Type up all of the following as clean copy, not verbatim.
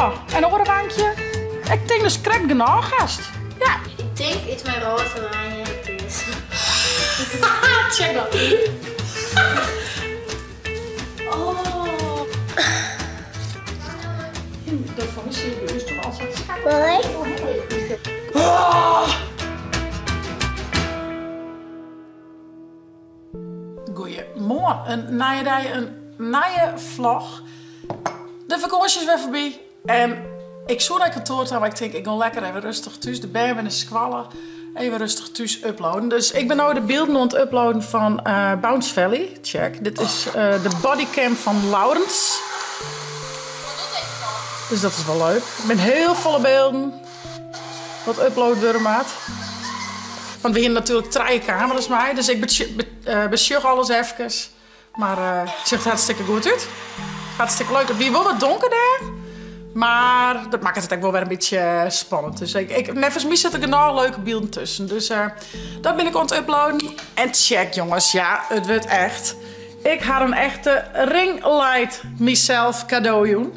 No, en oare bankje. Ik tink dus krekt genôch hast. Ja. Ik tink yts mei rôze oranje en pears. Check dat. Oh. Dat fan de serieus toch al zo'n Hoi. Oh. Goeiemoarn, in nije dei, in nije vlog. De fakânsje is wer foarby en ik soe nei kantoar ta, mar ik tink ik gean lekker even rêstich thús. De bern binne skoalle, even rêstich thús uploaden. Dus ik bin no de bylden oan it uploaden fan eh, Bounce Valley. Check, dit is eh, de bodycam fan Laurens. Dus dat is wol leuk. Der binne hiel folle bylden wat upload wurde moat. Want we hiene natuerlik trije kamera's mei, dus ik besjoch alles efkes. Mar it sjocht hartstikke goed út. Hartstikke leuk. It wie wol wat donker dêr, mar dat makket it ek wol wer in bytsje spannend. Dus ik, ik, neffens my sitte der genôch leuke bylden tusken. Dus dat bin ik oan it uploaden. En check jonges, ja, it wurdt echt. Ik ha in echte ringlight mysels kado jûn.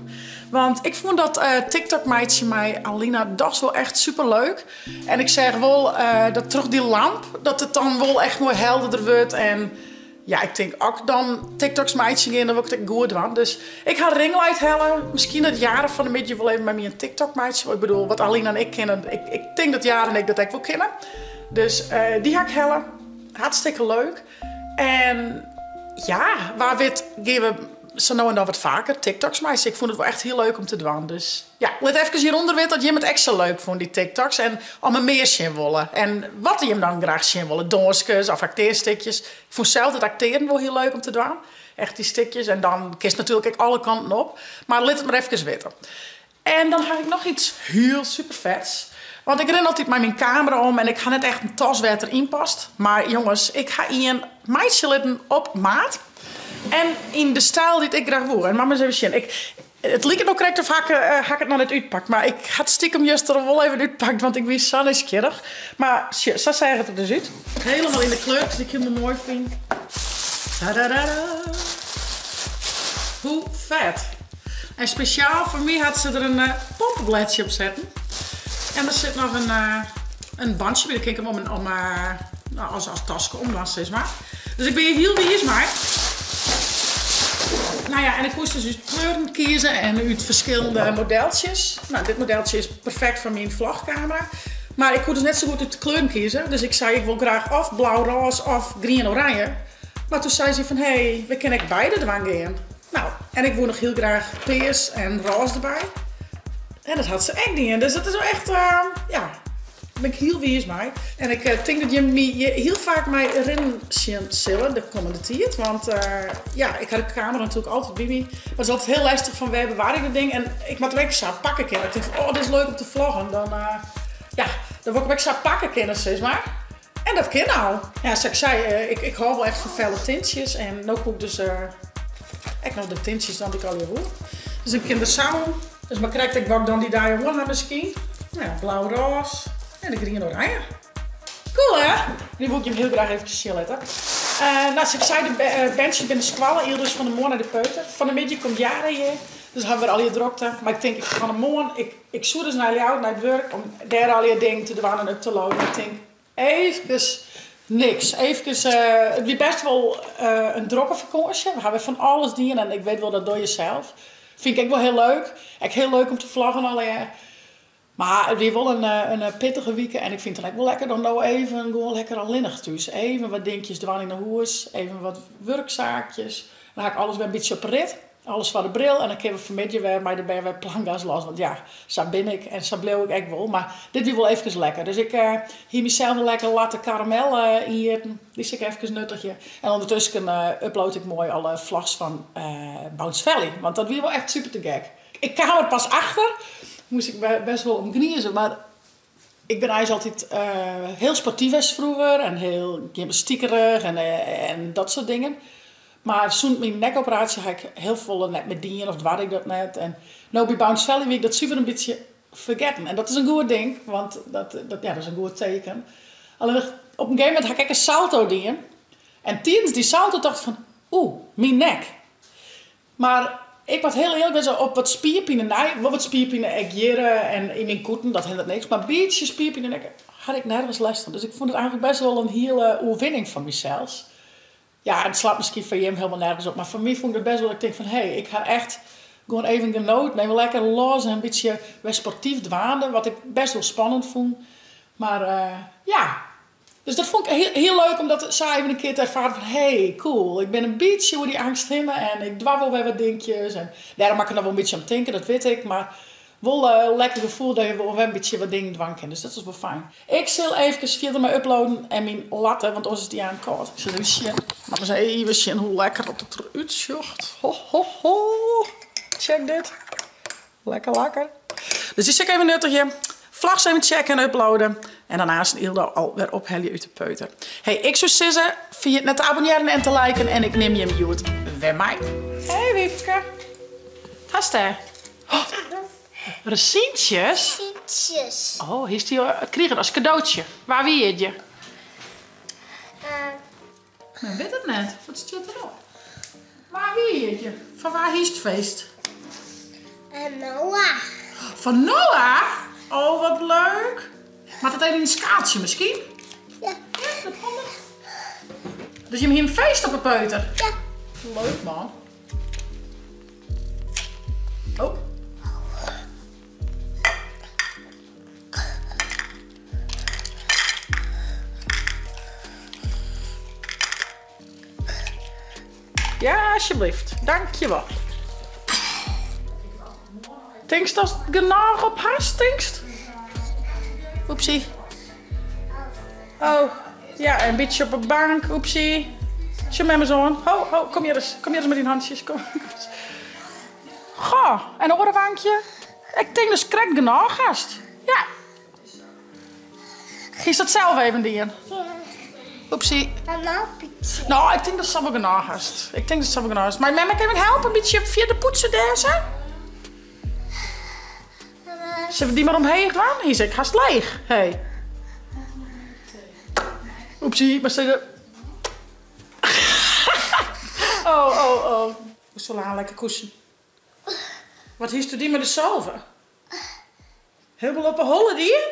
Want ik fûn dat TikTok meitsjen mei Alina dochs wol echt super leuk. En ik seach wol dat troch dy lamp dat it dan wol echt moai helderder wurdt. En ja, ik tink as ik dan TikToks meitsjen gean, dan wol ik it ek goed dwaan. Dus ik ha ringlight helle. Miskien dat Jaren fan 'e middei wol even mei my in TikTok meitsje wol. Ik bedoel, wat Alina en ik kinne, ik, ik tink dat Jaren en ik dat ek wol kinne. Dus dy ha ik helle. Hartstikke leuk. En ja, wa wit gean we sa no en dan wat faker TikToks meitsjen. Ik fûn it wol echt hiel leuk om te dwaan. Dus ja, lit efkes hjirûnder witte oft jim it ek sa leuk fûnen, dy TikToks. En oft we mear sjen wolle. En wat jim dan graach sjen wolle. Dânskes of aktearstikjes. Ik fûn sels it aktearen wol hiel leuk om te dwaan. Echt dy stikjes. En dan kinst natuerlik ek alle kanten op. Mar lit it mar efkes witte. En dan ha ik noch yts hiel super fets. Want ik rin altyd mei myn kamera om en ik ha net echt in tas wêr't er yn past. Mar jonges, ik ha ien meitsje litten op maat. En yn de styl dy't ik graach woe. En moat mar ris even sjen. Ik, it liket no krekt of ha ik, ha ik it noch net útpakt. Mar ik ha it stikem juster al wol even útpakt, want ik wie sa nijsgjirrich. Mar sjoch, sa seach it der dus út. Helemaal yn de kleurkes dy't ik hielendal moai fyn. Tadadada. Hoe fet. En spesjaal foar my hat se der in pompeblêdsje op setten. En der sit noch in, in bantsje by. Dan kin ik him om, om, no, as, as taske omdwaan, sis mar. Dus ik bin hjir hiel wiis mei. Nou ja, en ik koest dus út kleuren kieze en út ferskillende modeltsjes. Nou, dit modeltsje is perfekt foar myn vlogkamera. Mar ik koe dus net sa goed út de kleuren kieze. Dus ik sei, ik wol graach of blau-rôze of grien-oranje. Mar toen sei se fan, hé, we kinne ek beide dwaan gean. Nou, en ik woe noch hiel graach pears en rôze derby. En dat hat se ek dien. Dus dat is wol echt, ja, dêr bin ik hiel wiis mei. En ik tink dat jimme my hjir hiel faak mei rinnen sjen sille de kommende tiid. Want ja, ik ha de kamera natuerlik altyd by my. Mar it is altyd hiel lestich fan wêr bewarje ik dat ding. En ik moat him ek sa pakke kinne. Ik tink fan, oh, dit is leuk om te vloggen. Dan, ja, dan wol ik him ek sa pakke kinne, sis mar. En dat kin no. Ja, sa't ik sei, ik hâld wol echt fan felle tintsjes. En no koe ik dus ek noch de tintsjes dwaan dy't ik allegear woe. Dus ik kin der sa om. Dus mar krekt ek wat ik dan dy dei oan ha miskien. No ja, blau-rôze en de grien-oranje. Cool hè? Dy wol ik jim hiel graach eefkes sjen litte. No, sa't ik sei, de berntsjes binne nei skoalle. Yldo is fan 'e moarn nei de peuter. Fan 'e middei komt Jara hjir. Dus hawwe we wer allegear drokte. Mar ik tink, ik fan 'e moarn, ik soe dus nei Ljouwert nei it wurk om dêr allegear dingen te dwaan en up te loaden. Mar ik tink, eefkes niks. Eefkes, it wie bêst wol in drokke fakânsje. We hawwe fan alles dien en ik wit wol, dat dogge je sels. Fyn ik ek wol hiel leuk. Ek hiel leuk om te vloggen allegear. Mar it wie wol in pittige wike en ik fyn it dan ek wol lekker dan no even gewoan lekker allinnich thús. Even wat dinkjes dwaan yn 'e hûs, even wat wurksaakjes. Dan ha ik alles wer in bytsje op 'e rit. Alles foar de bril en dan kinne we fanmiddei wer mei de bern wer plangas los. Want ja, sa bin ik en sa bliuw ik ek wol. Mar dit wie wol efkes lekker. Dus ik hie mysels in lekker latte karamel ynjitten. Dy sil ik efkes nuttigje. En ûndertusken upload ik moai alle vlogs fan Bounce Valley. Want dat wie wol echt super te gek. Ik kaam der pas achter, moast ik best wol om gnize, mar ik bin eins altyd hiel sportyf west froeger en hiel gymnastikerig en dat soart dingen. Mar sûnt myn nekoperaasje ha ik hiel folle net mear dien of doarde ik dat net. En no by Bounce Valley wie ik dat suver in bytsje fergetten. En dat is in goed ding, want dat, ja, dat is in goed teken. Allinnich op in gegeven momint ha ik ek in salto dien. En tidens dy salto tocht ik fan, oeh, myn nek. Mar. Ik moat hiel earlik wêze, op wat spierpine nei, wol wat spierpine ek hjir en yn myn kûten, dat hinderet niks, mar in bytsje spierpine ek, ha ik nergens lêst fan. Dus ik fûn it eigentlik bêst wol in hiele oerwinning foar mysels. Ja, it slacht miskien foar jim hielendal nergens op, mar foar my fûn ik dat bêst wol, ik tink fan hé, ik ha echt gewoan even genoten, even lekker los en in bytsje wer sportyf dwaande, wat ik bêst wol spannend fûn. Mar ja, dus dat fûn ik hiel leuk om dat sa even in kear te erfaren fan hé, cool, ik bin in bytsje oer dy eangst hinne en ik doar wol wer wat dinkjes en dêrom moat ik der noch wol in bytsje om tinke, dat wit ik, mar wol in lekker gefoel dat je wol wer in bytsje wat dingen dwaan kinne, dus dat is wol fijn. Ik sil eefkes fierder mei uploaden en myn latte, want oars is dy aanst kâld. Ik sil even sjen. Moat ris even sjen hoe lekker dat it derút sjocht. Ho, ho, ho. Check dit. Lekker, lekker. Dus dy sil ik even nuttigje. Vlogs even checken en uploaden. En dan aanst Yldo al wer ophelje út de peuter. Hey, ik soe sizze, ferjit net te abonnearjen en te liken. En ik nim jim hjoed wer mei. Hey Wyfke. Hast dêr? Oh, rezyntsjes? Rezyntsjes. Oh, hiest dy krigen as kadootsje? Wa wie it je? Men wit it net. Wat stiet derop? Wa wie it je? Fan wa hiest feest? Noah. Fan Noah? Oh, wat leuk. Moat it even yn in skaaltsje miskien? Ja. Ja, dat handich. Dus jim hienen feest op 'e peuter? Ja. Leuk man. Oh. Ja, alsjeblieft. Dankjewol. Tinkst datst genôch op hast, tinkst? Oepsie. Oh, ja, in bytsje op 'e bank. Oepsie. Sjoch mem ris oan. Ho, ho, kom hjir ris. Kom hjir ris mei dyn hantsjes. Kom. Goh, en oare wankje? Ik tink datst krekt genôch hast. Ja. Hiest dat sels even dien? Oepsie. No, ik tink datst sa wol genôch hast. Ik tink datst sa wol genôch hast. Mei mem ek even helpe? In bytsje fierder poetse dêr sa? Sille we dy mar omheech dwaan? Hy is ek hast leech. Hey. Oepsie, mar se. Oh, oh, oh. We zullen haar lekker koesen. Wat hiest dy mei de salve? Hielendal op 'e holle dien?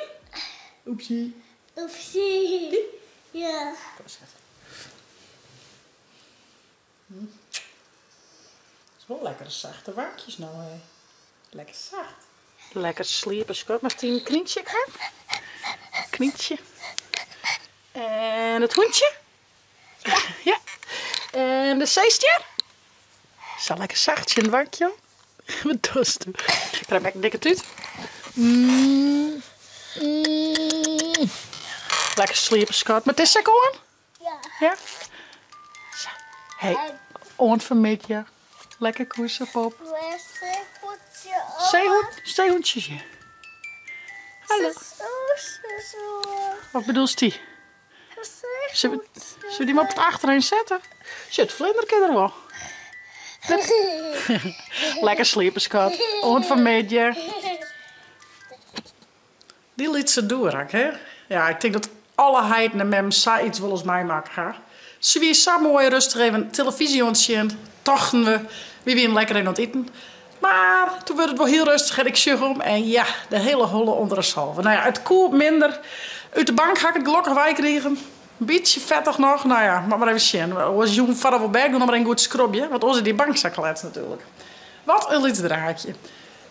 Oepsie. Oepsie. Ja. Kom schat. Hm. Is wol lekkere sachte wankjes no, hè. Lekker sacht. Lekker sliepe, skat. Moatst dyn knyntsje ek ha? Knyntsje. En it hûntsje? Ja. En de seestjer? Sa lekker sacht tsjin it wankje. Wat dochst? Krij ik in dikke tút. Mm. Mm. Lekker sliepe, skat. Mar it is ek oan? Ja. Ja? Sa. Hey, oant fanmiddei. Lekker koese, pop. Seehûn, seehûntsjes, ja. Hallo. Wat bedoelst dy? Sille we dy mar op it achteryn sette? Sjoch, it flinderke der wol. Lekker sliepe, skat. Oant fanmiddei. Dy lytse doerak, hè? Ja, ik tink dat alle heiten en memmen sa iets wolris meimakke ha. Se wie sa moai rêstich even telefyzje oan it sjen, tochten we. Wy wienen lekker even oan it iten. Mar toen wurdt it wol hiel rêstich en ik sjoch om en ja, de hiele holle ûnder de salve. No ja, it koe minder. Ut de bank ha ik it gelokkich weikrigen. In bytsje fettich noch. No ja, moat mar even sjen. Oars jûn foardat we op bêd gean noch mar even goed skrobje, want oars is dy bank sa klets natuerlik. Wat in lyts draakje.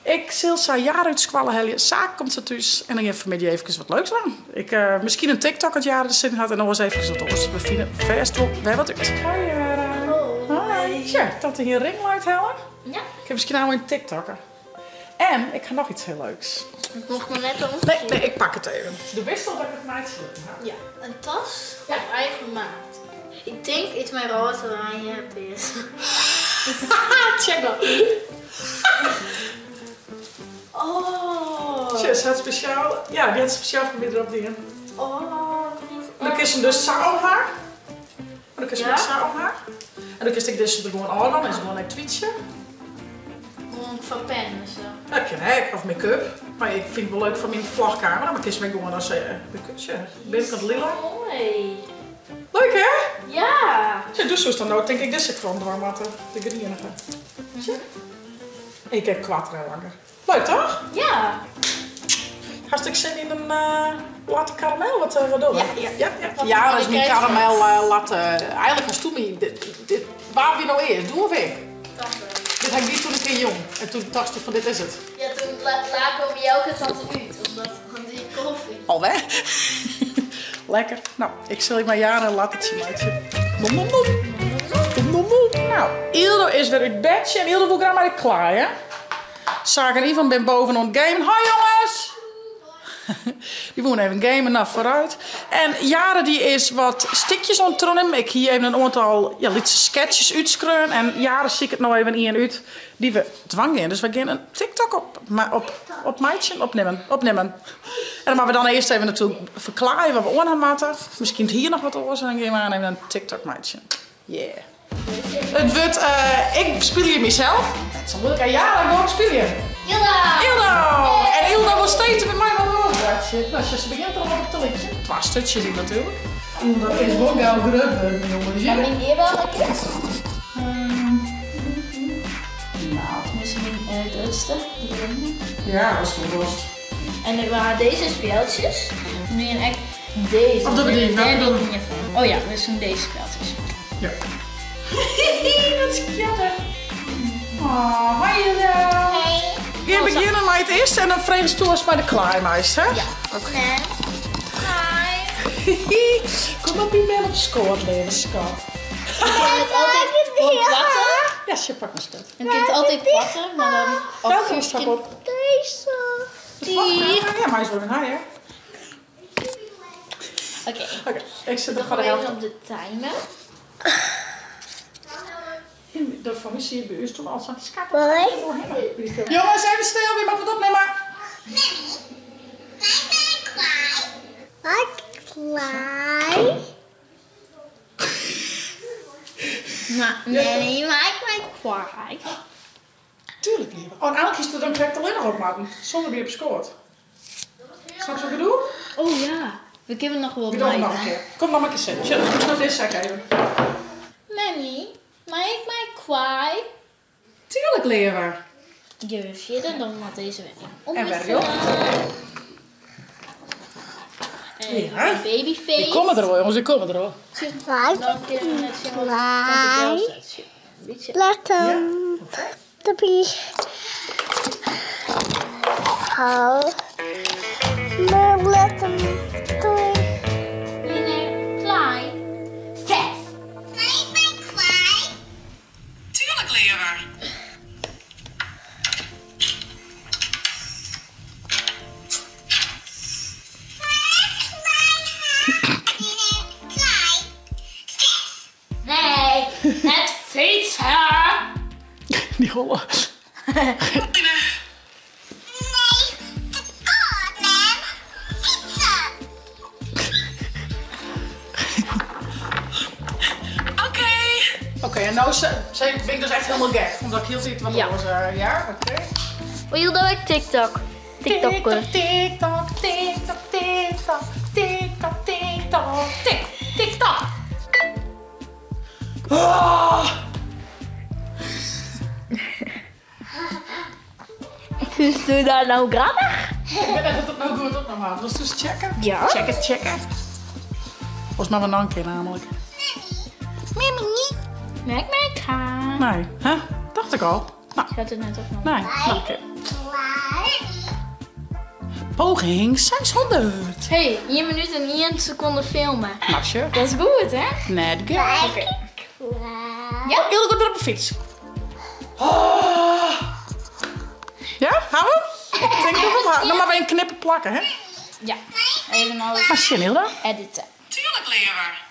Ik sil sa Jara út skoalle helje. Sake komt sa thús en dan gean we fanmiddei eefkes wat leuks dwaan. Ik, eh, miskien in TikTok as Jara der sin yn hat en oars eefkes wat oars. We fine fêst wol wer wat út. Hoi Jara. Hoi. Tja, tante hie in ringlight helle. Ja. Ik ha miskien al in TikTokker. En ik ha noch iets hiel leuks. Ik mocht noch net om. Nee, nee, ik pak it even. Do wist al dat ik it meitsje litten ha. Ja, in tas op eigen maat. Ik tink iets mei rôze, oranje en pears. Check dan. Oh. Sjoch, se hat spesjaal, ja, dy hat spesjaal foar my derop dien. Oh. Dan kinst him dus sa om ha. Dan kinst him Ja? ek sa om ha. En dan kinst ek dizze der gewoan ôf dwaan, is gewoan ek tweetsje. Gewoan foar pen en sa. Dat kin ek, of make-up. Mar ik fyn it wol leuk foar myn vlogkamera, mar kinst him ek gewoan as make-up sjoch. Binnenkant lila. Moai. Leuk hè? Ja! Sjoch, do soest dan no tink ik dizze kant dwaan moatte, de grienige. Sjoch. Ik ek koarter en langer. Leuk toch? Ja. Hast ek sin yn in latte karamel? Wat dogge we? Ja, ja. Ja, ja. Dat is myn karamel latte. Eigenlik hast doe my dit, wa wie no earst, doe of ik? Dit ha ik dy toen in kear jûn en toen tochtst fan dit is it. Ja, toen lake om Jelke tante út, omdat van die koffie. Alwer? Lekker. No, ik sil ek mei Jara in lattetsje meitsje. Nom nom nom. Nom nom nom. Nou, Ildo is wer út bedsje en Ildo wol graach mei de klaaie. Saak en Ivan bin boven oan it gamen. Hoi jonges! Dy woene even gamen, nou foarút. En Jara dy is wat stikjes oan it tronnen. Ik hie even in oantal ja, lytse sketches útskreaun en Jara siket no even ien út dy't we dwaan gean. Dus wy gean in TikTok op, op, op meitsjen, opnimmen, opnimmen. En dan moatte we dan earst even natuerlik ferklaaie wat we oan ha moatte. Miskien it hier noch wat oars en dan gean we aan even in TikTok meitsjen. Yeah. It wurdt, ik spylje mysels. Net sa muoilik. En Jara, wa spylje? Ildo! Ildo! En Ildo wol steeds by my wat oars boartsje. No, sjoch, se begjint der al wat op te lykjen. Twa sturtsjes yn natuerlik. Ildo is wol gau grut wurden, jonges. Mei myn earbel ek? Nou, tenminste myn grutste. Ja, dat is wol best. En we ha dizze spjeldsjes. Nu en ek Deze. Of doen we die? Dêr bin ik ien fan. Oh ja, we doen deze speltjes. Ja. Wat skjattig. Oh, hoi Ildo. Hey. We gaan beginnen met het eerste en dan freegst do ast mei de klaai meist, hè? Ja. Oké. Hi. Kom op je mem op skoat, leave skat. Ik kan het altijd gewoon platten. Ja, ze pak een stuk. En ik kan het altijd platten, maar dan op Ja, vuur stap op. Deze. Die. Ja, maar is wel een haai, hè? Oké. Oké, ik zit er voor de helft op de timer. De familie bij u stond al zo'n skat. Jongens, even stil, wie mag het opnemen? Maak klaar. Nou, nee, maak mij kwaai. Tuurlijk, lieve. Oh, en eigenlijk is het dan correct alleen nog op maken, zonder wie op scoort. Snap je wat ik bedoel? Oh ja, we kunnen nog wel We doen het bij. nog een keer. Kom nog maar een keer zitten. Zullen we nog deze zak even? Mammy, maak mij kwaai. Tuurlijk, lieve. Ik geef weer verder, dan moet deze weer En werk, omwisselen. En Ja. babyface. Ik kom er wel, jongens, ik kom er wel. Maak Dan kunnen we net zien wat het wel staat. Een beetje. Laat hem. Toppie. Hou. Maar laat hem. Doei. Meneer Klein. Vijf. Tuurlijk, lieve. Nee, het fietsen. Die hollen. Oké, en nou ben ik dus echt helemaal gek. Omdat ik heel tijd wat Ja. anders... ja, oké. Wil dat ik TikTok? TikTokken. TikTok, TikTok, TikTok, TikTok, TikTok, tik, TikTok. Ah! Dus doe dat nou grappig? Ik weet net dat het nou goed op nog had. Dus dus checken. Ja. Checken, checken. Volgens mij maar nog een keer namelijk. Merk mij gaan. Nee, hè? Dacht ik al. Nou, Ik had het net ook nog. nee, nog een keer. Poging 600. Hey, 1 minuut en 1 seconde filmen. Nou, sure. Dat is goed, hè? Net goed. Oké. Ja, Ilke komt er op de fiets. Oh. Ja, gaan we? Ik denk dat we nog maar weer een knippen plakken, hè? Ja. Even alles Maar zin, Hilda. editen. Tuurlijk, leren.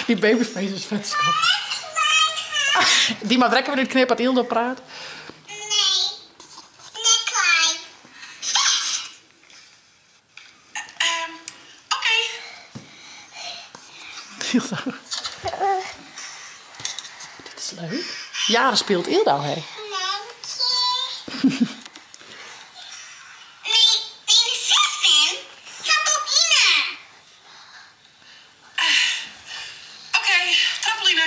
Die babyface is vet schat. Die maar trekken we nu knip dat Ildo praat. Ildo. Dit is leuk. Jaren speelt Ildo, hè? Oké, trampoline.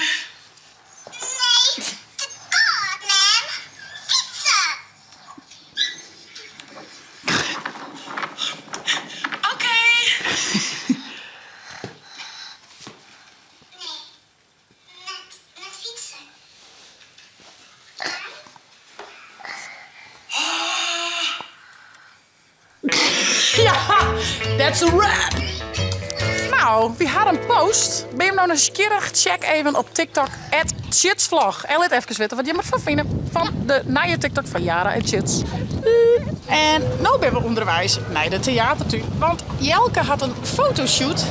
That's a wrap! Nou, wy ha in post. Bin jim no nijsgjirrich? Check even op TikTok @tjitsvlog en lit efkes witte wat jim derfan fine fan de nije TikTok fan Yara en Tjits. En no binne we ûnderweis nei de teatertún, want Jelke hat in fotoshoot.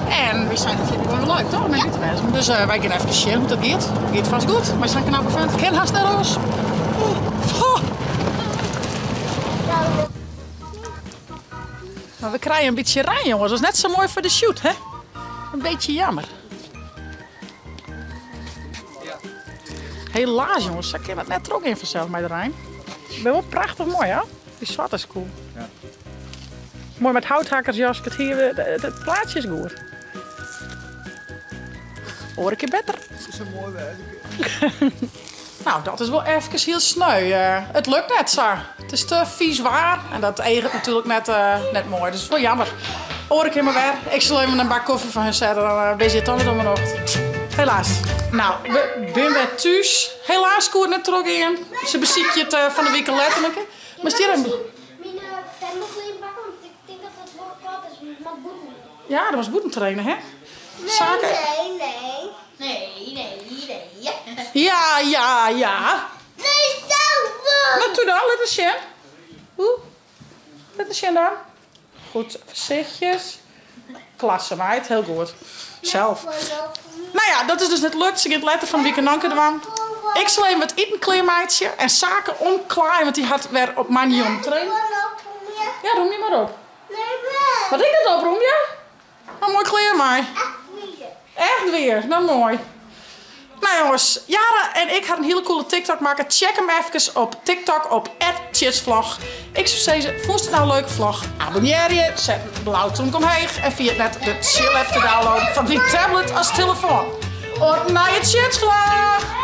En wy seinen dat fine we wol leuk, toch? Om even te wêzen. Dus eh, wy gean efkes sjen hoe't dat giet. Giet fast goed, mei sa'n knappe vent. Kin hast net oars. Mar we krije in bytsje rein, jonges. Dat is net sa moai foar de shoot, hè? In bytsje jammer. Helaas, jonges, sa kin it net trochgean fansels mei de rein. It bin wol prachtich moai, hè? Dy swarte is cool. Ja. Moai met houthakkersjaske, it hier, it plaatsje is goed. Oare kear better. Sa moai wêze Nou, dat is wol efkes hiel sneu. It lukt net sa. It is te fies waar en dat eaget natuerlik net, net moai. Dus it is wol jammer. Oare kear mar wer. Ik sil even in bak kofje foar hun sette, dan binne se hjir toch net om 'e nocht. Helaas. Nou, we binne wer thús. Helaas koe it net trochgean. Se besykje it fan de wike letter noch in kear. Mar stier even. Myn thermoklean pakke, want ik tink dat it wol koud is. Ik moat bûten. Ja, do moatst bûten traine, hè? Sake. Nee, nee. Nee, nee, nee. Ja, ja, ja. Nee, zo! Nou, doe dan, lit ris sjen. Oeh. Lit ris sjen dan. Goed, foarsichtjes. Klasse, meid. Hiel goed. Zelf. Nou ja, dat is dus net lukt. Se giet letter fan de wike noch in kear dwaan. Ik sil even wat iten klearmeitsje en Sake omklaaie, want dy hat wer op moandei trainen. Ja, rûmje mar op. Moat ik dat oprûmje? Nou, moai klear mei. Echt wier? Nou, moai. Nou jongens, Yara en ik ha in hiele coole TikTok makke. Check him efkes op TikTok op @tjitsvlog. Ik soe sizze, fûnst it nou in leuke vlog? Abonnear je, set in blau tomke omheech en ferjit net de Chill app te downloaden foar dyn tablet as telefoan. Oant in nije Tjitsvlog!